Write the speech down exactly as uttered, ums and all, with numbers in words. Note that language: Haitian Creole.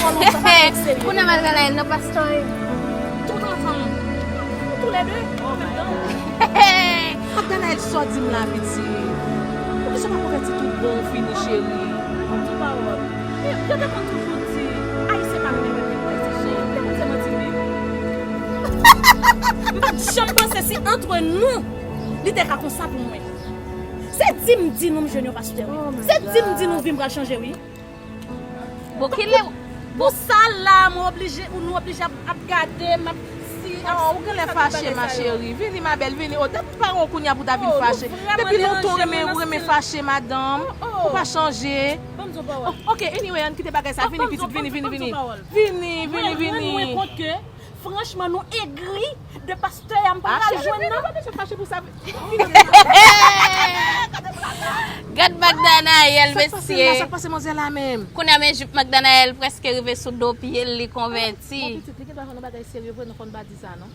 Ou nan Magdanael, non, pastè? Tout ansanm. Tou lè de, an menm tan. Magdanael, sa w di m la, piti? Poukisa w pa konvèti tout bon, w fini, cheri? Bon, ti pawòl. Yo te konn toujou di, Ayisyen pa renmen mèt lekòl, se chen. Yo te konn se manti, wi. Yo pa t janm panse si antre nou, li te ka konsa pou mwen. Se di m di nou m jwenn yon pastè, wi. Se di m di nou vi m pral chanje, wi. Bon, kilè? Pou sa la, mwen oblije, ou nou oblije ap, ap gade m, ap si, ap... Oh, ou genlè fache, ma chérie. Vini, ma belle, vini. Oh, depi pa wè w kounya pou ta vin fache. Depi lontan ou renmen, ou renmen fache, madanm. Ou pa chanje. Ban m di w pawòl. Oh, ok, anyway, ann kite bagay sa. Vini, pitit, vini, vini, vini. Vini, vini, vini. Mwen, mwen, mwen rann mwen kont ke, franchman, nou egri de pastè a m pa pral jwenn nan. Gad Magdanael, mesye. Sa k pase la, sa k pase manzè la menm? Kounye a, men jip Magdanael prèske rive sou do pye l, li konvèti. Bon, pitit, li gen dwa jwenn yon bagay serye vre, nou konn pa di sa, non.